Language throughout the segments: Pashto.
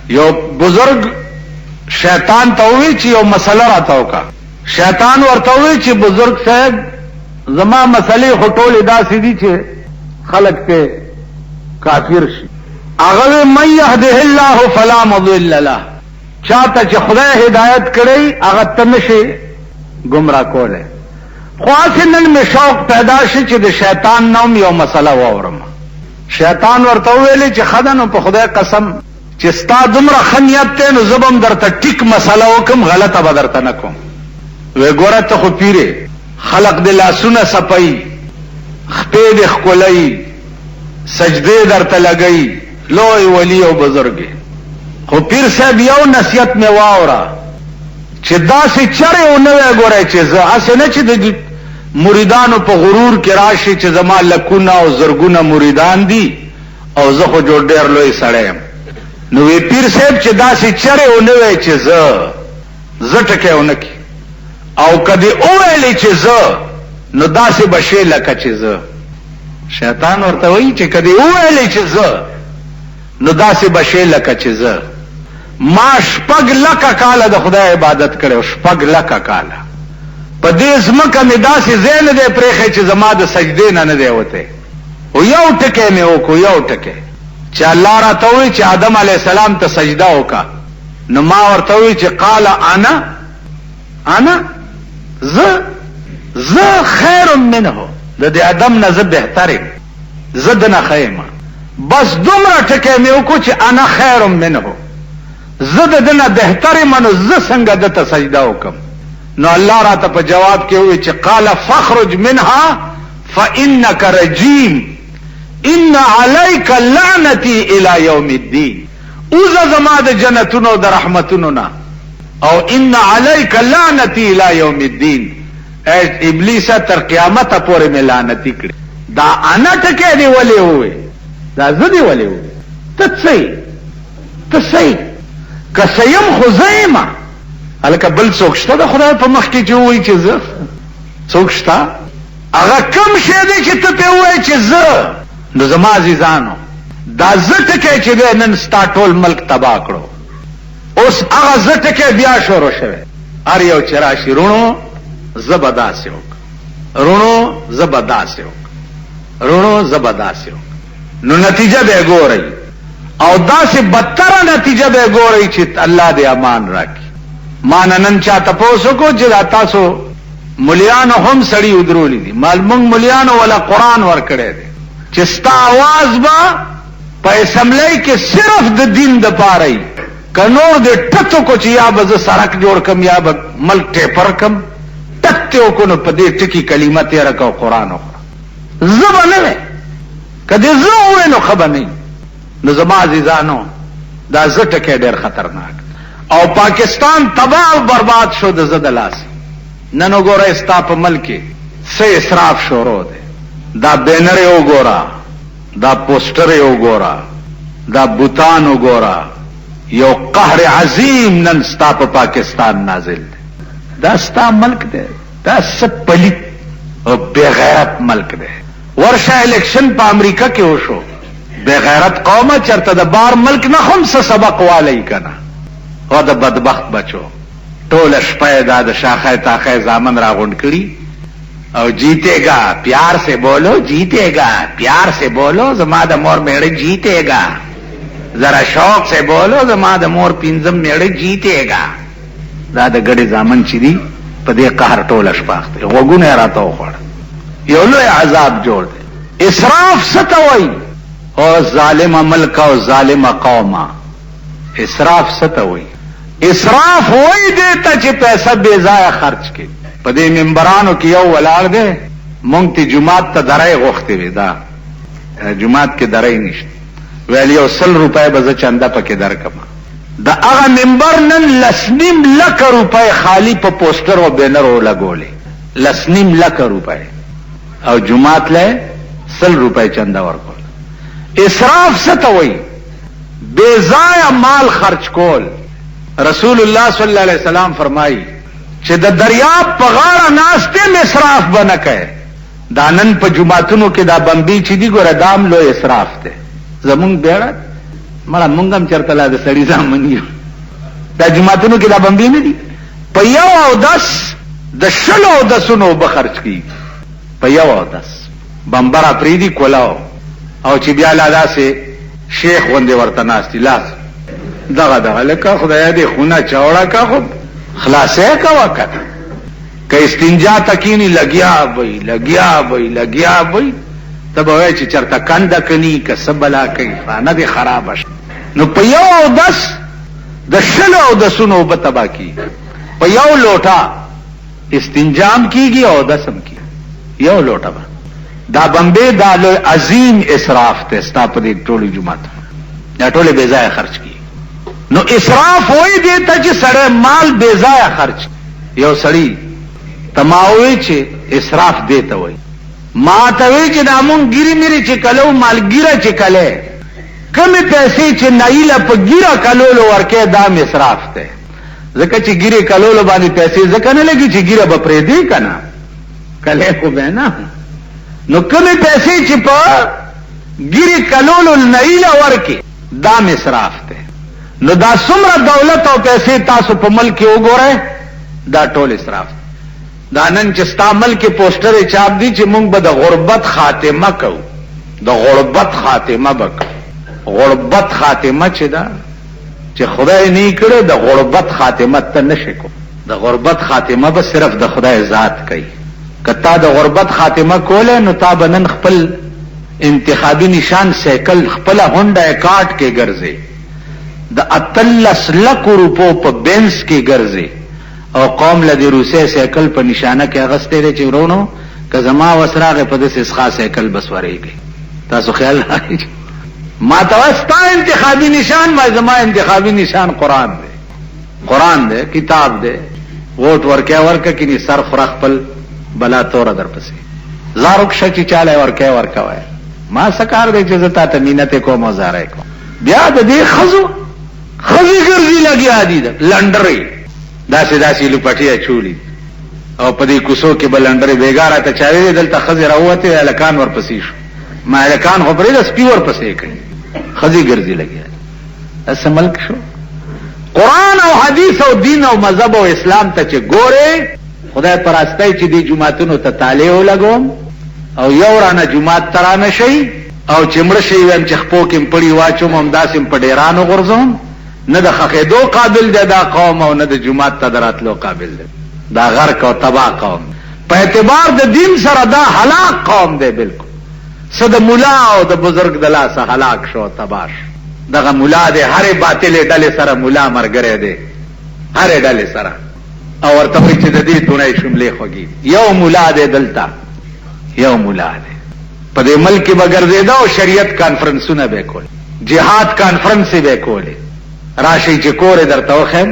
یو بزرګ شیطان ته ووی چې یو مسله راته وکړه. شیطان ورته ووی چې بزرګ صاحب زما مسلې خو ټولې داسې دي چې خلک پې کافر شي. هغه وی من یهده الله فلا مضل له، چاته چې خدای هدایت کړی هغه ته نشي ګمراه کولی. خو هسې نن مې شوق پیدا شي چې د شیطان نه هم یو مسله واورم. شیطان ورته وویلې چې ښه ده نو په خدای قسم چې ستا دومره ښه نیت دی نو زه به هم درته ټیک مسله وکړم، غلطه به درته نه کوم. وې ګوره ته خو پیر یې، خلق دې لاسونه څپوي، خپې دې ښکلوي، سجدې درته لګوي، لوی ولي او بزرګ یې، خو پیر صاحب یو نصیحت مې واوره چې داسې چرې ونه وایې ګوره چې زه هسې نه چې د مریدانو په غرور کې راشې چې زما لکونه او زرګونه مریدان دي او زه خو جوړ ډېر لوی سړی یم. نو وی پیر صاحب چې داسې چرې ونه وایې چې زه زه ټکی ونه کړي، او که دې وویلې چې زه، نو داسې به شې لکه چې زه. شیطان ورته وایي چې که دې وویلې چې زه، نو داسې به شې لکه چې زه. ما شپږ لکه کاله د خدای عبادت کړی، شپږ لکه کاله په دې ځمکه مې داسې ځای نه دی پرېښی چې زما د سجدې نه نه دی وتی. خو یو ټکی مې وکړو، یو ټکی چې الله راته وویل چې آدم علیه السلام ته سجده وکړه، نو ما ورته وویل چې قال انا، انا زه، زه خیر منه، د دې آدم نه زه بهتر یم، زه دنه ښه یم. بس دومره ټکی مې وکړو چې انا خیر منه، زه د ده نه بهتر یم، نو زه څنګه ده ته سجده وکړم؟ نو الله راته په جواب کې وویل چې قال فاخرج منها فانک رجیم ان علیک لعنتی الی یوم الدین. اوزه زما د جنتونو او د رحمتونو نه، او ان علیک لعنتی الی یوم الدین، ای ابلیسه تر قیامته پورې مې لعنتی کړې. دا انا ټکی دې ولې ووې؟ دا زه دې ولې ووې؟ ته څه یې؟ ته څه یې؟ که څه یم خو زه یم. هلکه بل څوک شته د خدای په مخ کې چې ووایي چې زه؟ څوک شته؟ هغه کوم شی دی چې ته پرې ووایې چې زه؟ نو زما عزیزانو دا زه ټکی چې دی نن ستا ټول ملک تباه کړو. اوس هغه زه ټکی بیا شروع شوی، هر یو چې راشي روڼو زه به داسې وکړم، روڼو زه به داسې وکړم، روڼو زه به داسې وکړم. نو نتیجه به ګورئ، او داسې بدتره نتیجه به ګورئ چې الله دې امان راکړي. ما نه نن چا تپوس وکړو چې دا تاسو ملیانو هم سړي ودرولي دي، مال مونږ ملیانو ولا قرآن ورکړی دی چې ستا اواز به په اسمبلۍ کې صرف د دین د پاره وي، که نور دې ټت وکړو چې یا به زه سړک جوړ کړم یا به ملک ټیپر کړم، ټت دې وکړو نو په دې ټکي کلمه تېره کړه او قرآن وخوره. زه به نه وی، که دې زه ووې نو ښه به نه وي. نو زما عزیزانو دا زه ټکی ډېر خطرناک دی او پاکستان تباه او برباد شو د زه د لاسه. نن وګورئ ستا په ملک کې څه اسراف شروع دی، دا بینر یې وګوره، دا پوسټر یې وګوره، دا بوتان وګوره، یو قهر عظیم نن ستا په پاکستان نازل دی. دا ستا ملک دی، دا څه پلیت او بېغیرت ملک دی. ورشه الیکشن په امریکا کې وشو، بېغیرت قومه چرته د بار ملک نه هم څه سبق والئ کنه. او د بدبخت بچو ټوله شپه یې دا د شاخه تاخه زامن راغونډ کړي او جیتېګا پیار سه بولو، جیتېګا پیار سه بولو، زما د مور مېړه جیتېګا، ذرا شوق سه بولو، زما د مور پنځم مېړه جیتېګا. دا د ګډې زامن چې دي په دې قهر ټوله شپه اخته، غوږونه یې راته وخوړل. یو لوی عذاب جوړ دی. اسراف څه ته وایي؟ او ظالمه ملکه او ظالمه قومه، اسراف څه ته وایي؟ اسراف وایي دې ته چې پیسه بې ځایه خرچ کړي. په دې ممبرانو کې یو ولاړ دی، مونږ ته جومات ته درۍ غوښتې وې، دا جومات کې درۍ نشته، ویل یو 100 روپۍ به زه چنده پکې درکړم. د هغه ممبر نن 10.5 لکه روپۍ خالي په پوسټر او بینرو لګولې، 10.5 لکه روپۍ، او جومات له 100 روپۍ چنده ورکول. اسراف څه ته وایي؟ بې ځایه مال خرچ کول. رسول الله صلی الله علیه وسلم فرمایي چې د دریاب په غاړه ناست یم اسراف به نه کوې. دا نن په جوماتونو کې دا بمبې چې دي ګوره دا هم لوی اسراف دی. زمونږ بیړه مړه مونږ هم چرته لا د سړي زامن یو. دا جوماتونو کې دا بمبې نه دي؟ په یو اودس د شلو اودسونو اوبه خرچ کېږي، په یو اودس بمبه را پرېږدي کولاو، او چې بیا لا داسې شیخ غوندې ورته ناست دي، لاس دغه دغه لکه خدایه دې خونه چوړه که، خو خلاصې کوه که نه. که استنجا ته کینی لګیا به وي، لګیا به وي، لګیا به وي، ته به وایې چې چرته کنده کني که څه بلا کوي، خانه دې خرابه شه. نو په یو اودس د شلو اودسونو اوبه تباه کېږي، په یو لوټه استنجا هم کېږي او اودس هم کېږي، یو لوټه به. دا بمبې دا لوی عظیم اسراف دی ستا په دې ټولو جوماتونو، دا ټولې بې ځایه خرچ کېږي. نو اسراف وایي دې ته چې سړی مال بې ځایه خرچ. یو سړي ته ما ووی چې اسراف دې ته وایي، ما ته وی چې دا مونږ ګیرې میرې چې کلو مال ګیره چې کلی کومې پیسې چې نایله په ګیره کلولو ورکې دا هم اسراف دی، ځکه چې ګیرې کلولو باندې پیسې ځکه نه لګي چې ګیره به پرېږدې که نه، کلی خو به نه. نو کومې پیسې چې په ګیرې کلولو نایله ورکې دا هم اسراف دی. نو دا څومره دولت او پیسې تاسو په ملک کې وګورئ دا ټول اسراف دی. دا نن چې ستا ملک کې پوسټرې چاپ دي چې مونږ به د غربت خاتمه کوو، د غربت خاتمه به کوو، غربت خاتمه چې ده چې خدای نه کړې د غربت خاتمه ته نشې کولی. د غربت خاتمه به صرف د خدای ذات کوي. که تا د غربت خاتمه کولی نو تا به نن خپل انتخابي نشان سایکل خپله هونډه اکارډ کې ګرځې، د 18 لکو روپو په بینز کې ګرځې او قوم له دې روسۍ سایکل په نشانه کې اغستی دی چې ورونو که زما وس راغی په داسې څښا سایکل به سورېږئ. تاسو خیال راغی چې ما ته وایه ستا انتخابي نشان، وایي زما انتخابي نشان قرآن دی، قرآن دی، کتاب دی، ووټ ورکه ورکه کینی سر خوره خپل بلا توره درپسې زار وکشه چې چاله ورکه ورکه وایه ما څه کار دی چې زه تا ته مینت کوم او زاری کوم. بیا د دې ښځو ښځې ګرځي لګیا دي لنډرې داسې داسې لوپټې اچولي او په دې کوڅو کې به لنډرې. بېګا راته چا ویلي دلته ښځې راووتې هلکان ورپسې شو، ما هلکان خو پرېږده سپي ورپسې کوي، ښځې ګرځي لګیا دي. دا څه ملک شو؟ قرآن او حدیث او دین او مذهب او اسلام ته چې ګورې خدای په راستۍ چې دې جوماتونو ته تالې ولګوم او یو رانه جومات ته رانه شئ او چې مړه شئ وایم چې خپو کې مې پړي واچوم همداسې مې په ډېران وغورځوم. نه د ښخېدو قابل دی دا قوم او نه د جومات ته د راتلو قابل دی. دا غرق او تباه قوم دی. په اعتبار د دین سره دا هلاک قوم دی بالکل. څه د ملا او د بزرګ د لاسه هلاک شو او تباه شو. دغه ملا دی هرې باطلې ډلې سره ملا مرګری دی، هرې ډلې سره، او ورته وایي چې د دې دونۍ شملې خوږې دي. یو ملا دی دلته، یو ملا دی په دې ملک کې به ګرځېده او شریعت کانفرنسونه به یې کول، جهاد کانفرنسې به یې کولې. راشئ چې کور یې درته وښیم،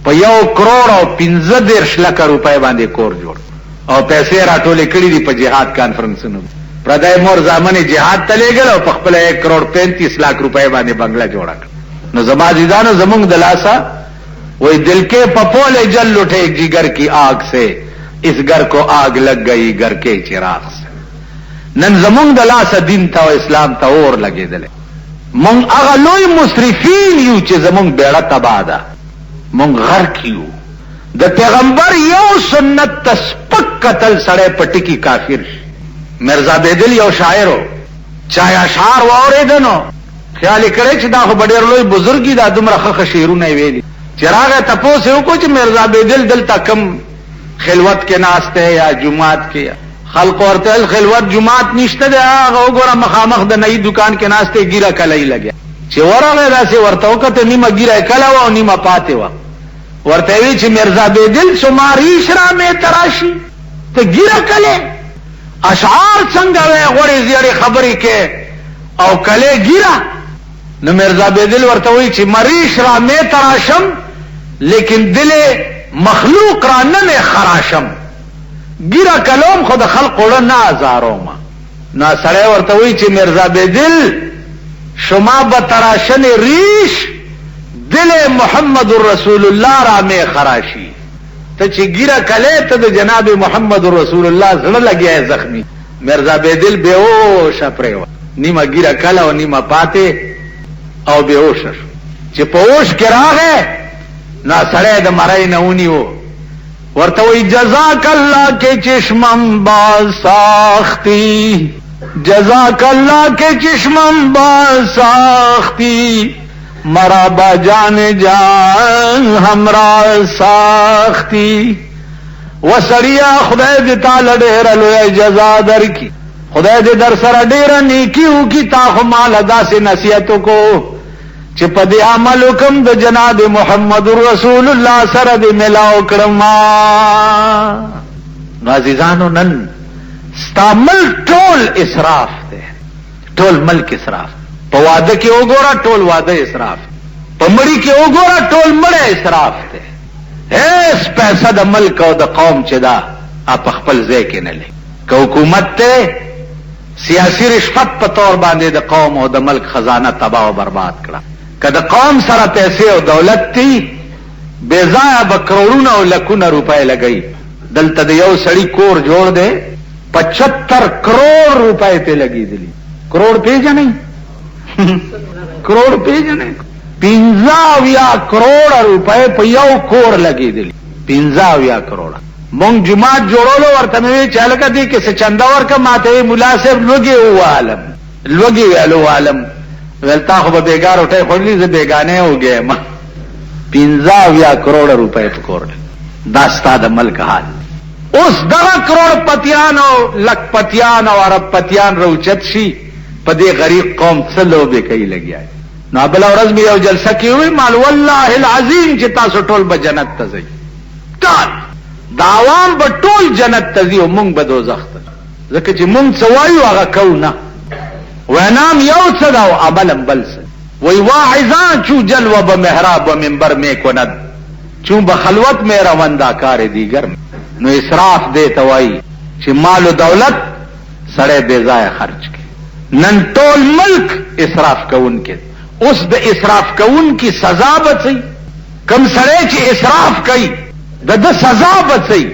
په یو کروړ او 35 لکه روپۍ باندې کور جوړ او پیسې یې راټولې کړې دي په جهاد کانفرنسونو. پردی مور زامن یې جهاد ته لېږل او په خپله یې 1 کروړ 35 لاک روپۍ باندې بنګله جوړه کړه. نو زما عزیزانو زمونږ د لاسه وایي دل کې پپولې جل اٹھے جګر کی آگ سې، اس ګر کو آگ لګ ګئی ګر کې چراغ سې. نن زمونږ د لاسه دین ته او اسلام ته اور لګېدلی. مونږ هغه لوی مسرفین یو چې زمونږ بېړه تباه ده، مونږ غرق یو. د پیغمبر یو سنت ته سپک کتل سړی په ټکي کافر شي. مرزا بیدل یو شاعر و، چا یې اشعار واورېده نو خیال یې کړی چې دا خو به ډېر لوی بزرګ وي، دا دومره ښه ښه شعرونه یې ویلي. چې راغی تپوس یې وکړو چې مرزا بیدل دلته کوم خلوت کې ناست دی یا جومات کې؟ خلکو ورته ویل خلوت جومات نشته دی، هغه وګوره مخامخ د نایي دوکان کې ناست دی، ږیره کلۍ لګیا. چې ورغی داسې ورته وکتل، نیمه ږیره یې کله وه او نیمه پاتې وه. ورته یې ویل چې مرزا بیدل څما ریش را مې تراشي، ته ږیره کلې، اشعار څنګه وایې، غوړې زیړې خبرې کوې او کلې ږیره. نو مرزا بیدل ورته وایي چې مریش را مې تراشم لیکن دل مخلوق را نه مې خراشم، ږیره کلوم خو د خلقو ړه نه ازاروم. نو سړی ورته وایي چې مرزا بیدل شما به تراشن ریش دل محمد رسول الله را مې خراشي، ته چې ږیره کلې ته د جناب محمد رسول الله زړه لګیا یې زخمي. مرزا بیدل بېهوشه پرېوت، نیمه ږیره کله او نیمه پاتې. او بې هوشه شو. چې په هوش کې راغی نو سړی د مرۍ نه ونیو، ورته وایي جزاک الله کې چشمم با ساختی، جزاک الله کې چشمم با ساختی، مرا با جان جان همرا ساختی. وسړیا خدای دې تا له ډېره لویه جزا درکړي، خدای دې در سره ډېره نیکي وکړي، تا خو ما له داسې نصیحت وکړو چې په دې عمل وکړم د جناب محمد رسول الله سره دې ملاو کړم. نو عزیزانو نن ستا ملک ټول اسراف دی، ټول ملک اسراف. په واده کې وګوره ټول واده اسراف، په مړي کې وګوره ټول مړی اسراف دی. هیڅ پیسه د ملک او د قوم چې ده په خپل ځای کې نه لري. که حکومت ته سیاسي رشوت په تور باندې د قوم او د ملک خزانه تباه او برباد کړه، که د قوم سره پیسې او دولت دي بې ځایه به کروړونه او لکونه روپۍ لګوي. دلته د یو سړي کور جوړ دی، 75 کروڑ روپۍ پې لګېدلي. کروڑ پېژنئ؟ کروڑ پېژنئ؟ 75 کروڑ روپۍ په یو کور لګېدلي، 75 کروڑ. مونږ جومات جوړولو، ورته مې ویل چې هلکه دې کې څه چنده ورکړه، ما ته یې ملا صاحب لوږې ووهلم، لوږې ویل ووهلم، ویل تا خو به بېګا روټۍ خوړلي، زه بېګانۍ وږی یم. 75 کروڑ روپۍ په کور لګي. دا ستا د ملک حال. اوس دغه کروڑ پتیان او لک پتیان او عرب پتیان راوچت شي، په دې غریب قوم څه لوبې کوي لګیا دي. نو بله ورځ مې یو جلسه کې وویل، مال والله العظیم چې تاسو ټول به جنت ته ځئ، ټول د عوام به ټول جنت ته ځي او مونږ به دوزخ ته ځو، ځکه چې مونږ څه وایو هغه کوو نه، وینا هم یو څه ده او عمل هم بل څه. وایي واعظان چون جلوه به محراب و منبر می کند، چون به خلوت می روندا کار دیگر. نو اسراف دې ته وایي چې مال و دولت سړی بې ځایه خرج کړي. نن ټول ملک اسراف کوونکی، اوس د اسراف کوونکي سزا به څه وي؟ کوم سړی چې اسراف کوي د ده سزا به څه وي؟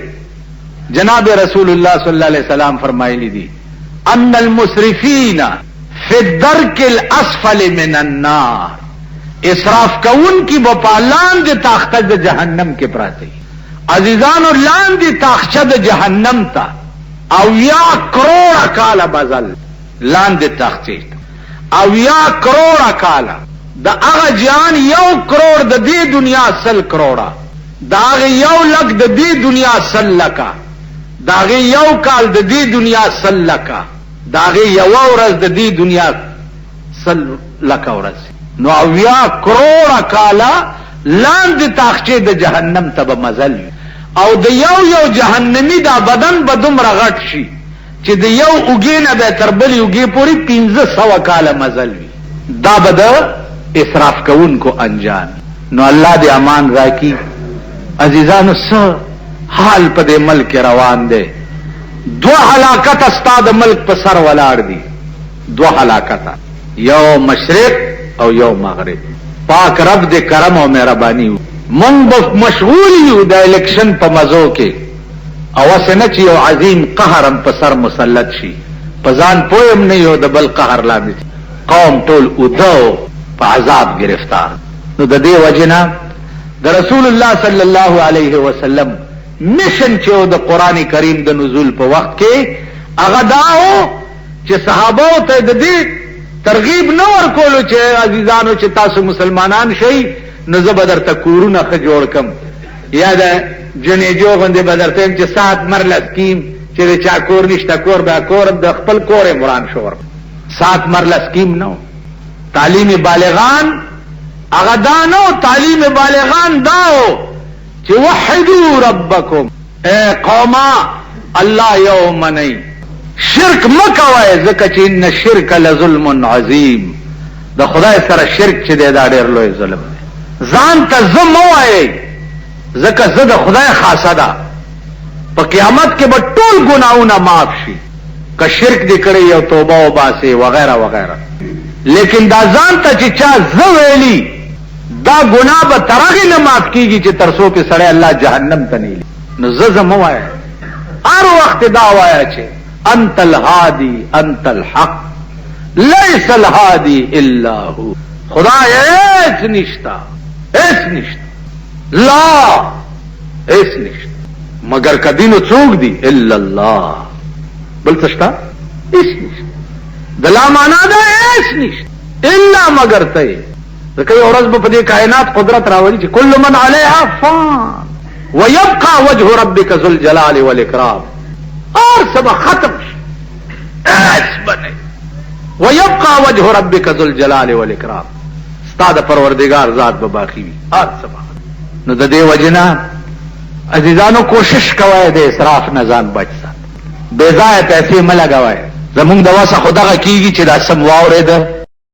جناب رسول الله صلی الله علیه وسلم فرمایلی دي ان المسرفین فی الدرک الاسفل من النار، اسراف کوونکي به په لاندې تاخته د جهنم کې پراته وي. عزیزانو لاندې تاخچه د جهنم ته 70 کروڑه کاله مزل، لاندې تاخچې ته 70 کروڑه کاله، د هغه جهان 1 کروڑ د دې دنیا 100 کروڑه، د هغې 1 لک د دې دنیا 100 لکه، د هغې 1 کال د دې دنیا 100 لکه، د هغې 1 ورځ د دې دنیا 100 لکه ورځ. نو 70 کروڑه کاله لاندې تاخچې د جهنم ته به مزل وي، او د یو یو جهنمي دا بدن به دومره غټ شي چې د یو اوږې نه به تر بلې اوږې پورې 500 کاله مزل وي. دا به د اسراف کوونکو انجام. نو الله دې امان راکړي. عزیزانو څه حال په دې ملک کې روان دی. 2 هلاکته ستا د ملک په سر ولاړ دي، 2 هلاکته، یو مشرق او یو مغرب. پاک رب دې کرم او مهرباني وکړي. مونږ به مشغول یو د الیکشن په مزو کې، او هسې نه چې یو عظیم قهر هم په سر مسلط شي، په ځان پوه هم نه یو، د بل قهر لاندې قوم ټول اوده او په عذاب گرفتار. نو د دې وجې نه د رسول الله صلی الله علیه وسلم مشن چې د قرآن کریم د نزول په وخت کې هغه دا و چې صحابه ته د دې ترغیب نه ورکولو چې عزیزانو چې تاسو مسلمانان شئ نو زه به درته کورونه ښه جوړ کړم، یا د جنیجو غوندې به درته یم چې 7 مرله سکیم چې د چا کور نشته کور به کور د خپل کور یې وران شو ورکړم. 7 مرله سکیم نه و. تعلیم بالغان هغه دا نه و، تعلیم بالغان دا و چې وحدو ربکم، اے قوما الله یو منئ، شرک مه کوئ، ځکه چې ان الشرک لظلم عظیم. د خدای سره شرک چې دی دا ډېر لوی ظلم دی. ځان ته زه مه وایئ، ځکه زه د خدای خاصه ده. په قیامت کې به ټول ګناهونه معاف شي که شرک دې کړی یو توبه وباسې وغیره وغیره، لیکن دا ځان ته چې چا زه ویلي دا ګناه به تر هغې نه معاف کېږي چې تر څو پې سړی الله جهنم ته نه لیږي. نو زه زه مه وایه، هر وخت دا وایه چې انت الهادي انت الحق ليس الهادي الا هو. خدای هیڅ نشتا، هیڅ نشتا، لا هیڅ نشته. مګر کدینو څوک دی؟ الا الله. بل څه شته؟ هیڅ نشته. د لا معنا ده هیڅ نشته، الا مګر ته. ځکه یو ورځ به په دې کائنات قدرت راولي چې کل من علیها فان ويبقى وجه ربك ذو الجلال والاکرام. هر څه به ختم شي، هیڅ به نه. ويبقى وجه ربك ذو الجلال والاکرام، ستا د پروردګار ذات به باقي وي، هر څه به. نو د دې وجې نه عزیزانو کوشش کوئ د اسراف نه ځان بچ سات، بې ځایه پیسې مه لګوئ. زمونږ د وسه خو دغه کېږي چې دا سم واورېده.